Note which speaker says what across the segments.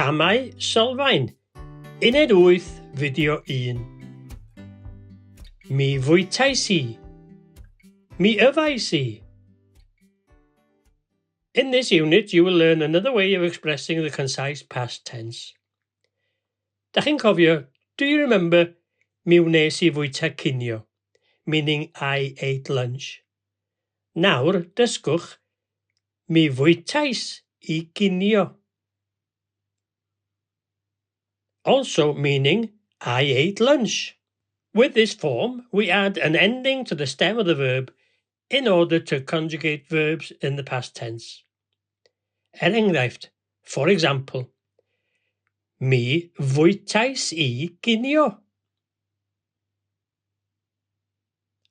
Speaker 1: Camau Sylfaen, Uned 8, Fideo 1. Mi fwytais i. Mi yfais i. In this unit, you will learn another way of expressing the concise past tense. Da chi'n cofio, do you remember, mi wnes i fwyta cinio, meaning I ate lunch. Nawr, dysgwch, mi fwytais i ginio. Also meaning I ate lunch. With this form, we add an ending to the stem of the verb in order to conjugate verbs in the past tense. Er enghraifft, for example, mi fwytais i ginio.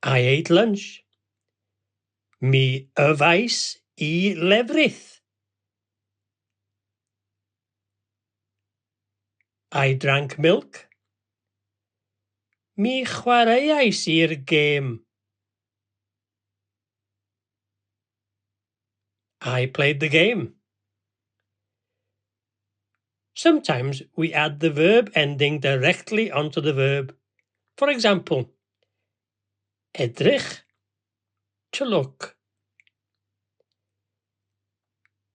Speaker 1: I ate lunch. Mi yfais i lefrith. I drank milk. Mi chwaraeais i'r gêm. I played the game. Sometimes we add the verb ending directly onto the verb. For example, edrych, to look.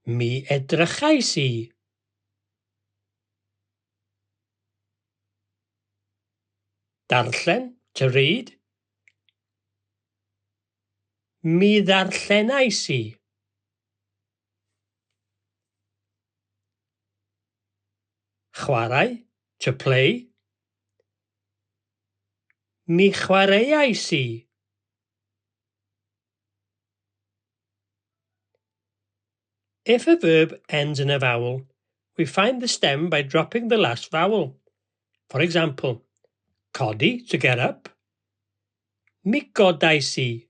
Speaker 1: Mi edrychais i. Darllen, to read. Mi ddarllenais i. Chwarae, to play. Mi chwaraeais i. If a verb ends in a vowel, we find the stem by dropping the last vowel. For example, codi, to get up. Mi godais i.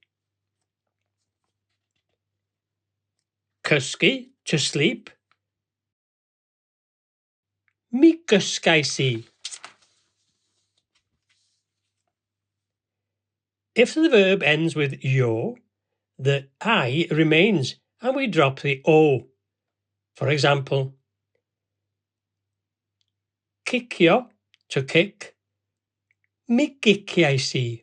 Speaker 1: Cysgu, to sleep. Mi gysgais i. If the verb ends with yo, the I remains and we drop the O. For example, cicio, to kick. Mi giciais i.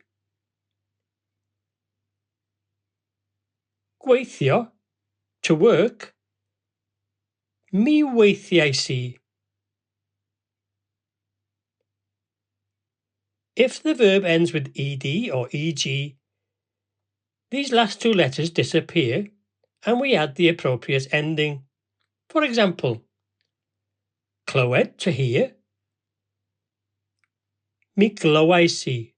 Speaker 1: Gweithio, to work. Mi weithiais i. If the verb ends with ed or eg, these last two letters disappear and we add the appropriate ending. For example, clywed, to hear. Mi glywais i.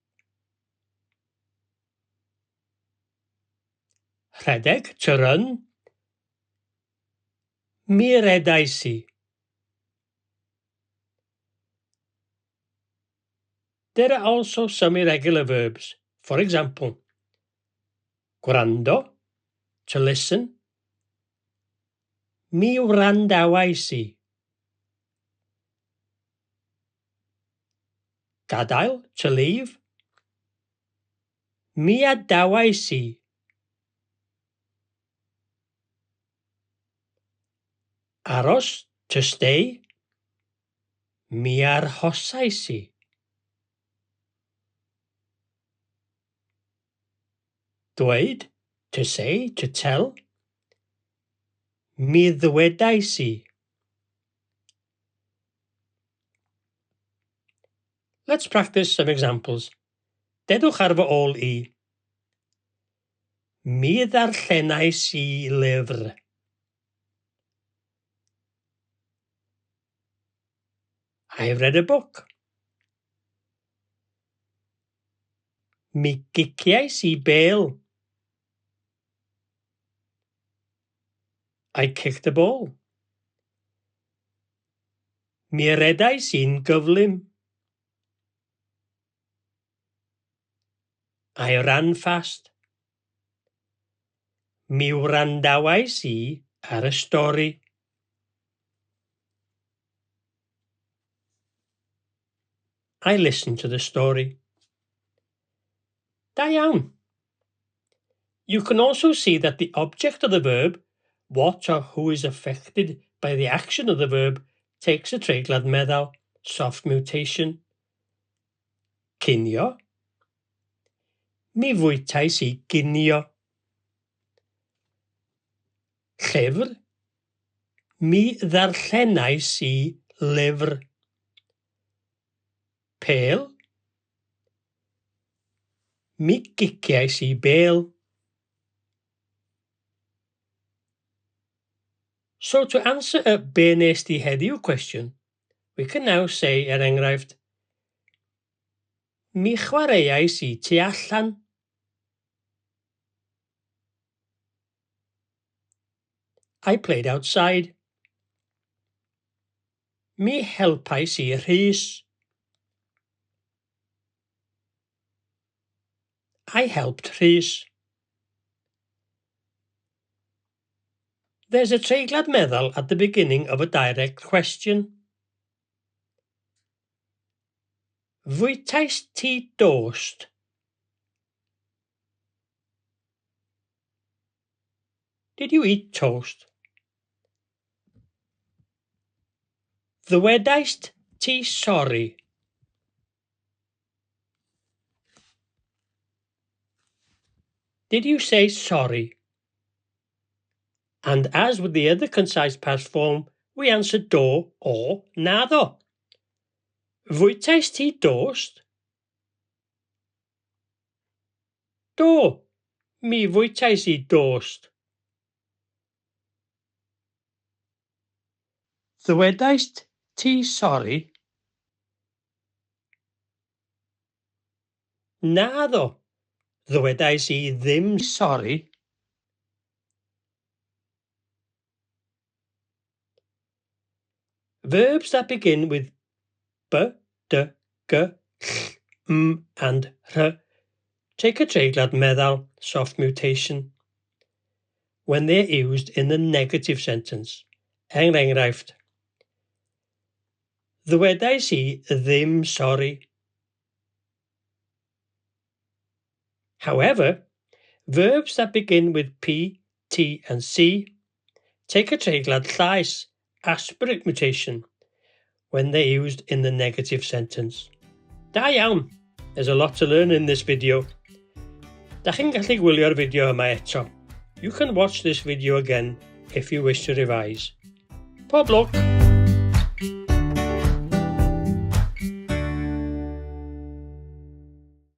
Speaker 1: Rhedeg, to run. Mi redais i. There are also some irregular verbs. For example, gwrando, to listen. Mi wrandawais i. Gadael, to leave. Mi adawais i. Aros, to stay. Mi arhosais i. Dweud, to say, to tell. Mi ddwedais i. Let's practice some examples. Dedwch ar fy ôl i. Mi ddarllenais i lyfr. I read a book. Mi giciais i bêl. I kicked a ball. Mi redais i'n gyflym. I ran fast. Mi wrandawais i ar y stori. I listened to the story. Da iawn! You can also see that the object of the verb, what or who is affected by the action of the verb, takes a treiglad meddal, soft mutation. Cinio. Mi fwytais i ginio. Llyfr. Mi ddarllenais i lyfr. Pêl. Mi giciais i bêl. So to answer a be nes di heddiw question, we can now say, er enghraifft, Mi chwaraeais i tu allan. I played outside. Mi helpais i Rhys. I helped Rhys. There's a treiglad meddal at the beginning of a direct question. Fwytaist ti dost? Did you eat toast? Ddywedaist ti sori? Did you say sorry? And as with the other concise past form, we answer do or naddo. Fwytaist ti dost? Do, mi fwytais i dost. Ddywedaist ti sori? Naddo, ddywedais i ddim sori. Verbs that begin with b, d, g, ll, m and rh take a treiglad meddal, soft mutation, when they're used in the negative sentence. Er enghraifft, Ddywedais i ddim sori. However, verbs that begin with P, T and C take a treiglad llaes, aspirate mutation, when they're used in the negative sentence. Da iawn! There's a lot to learn in this video. Da chi'n gallu gwylio'r fideo yma eto. You can watch this video again if you wish to revise. Pob lwc!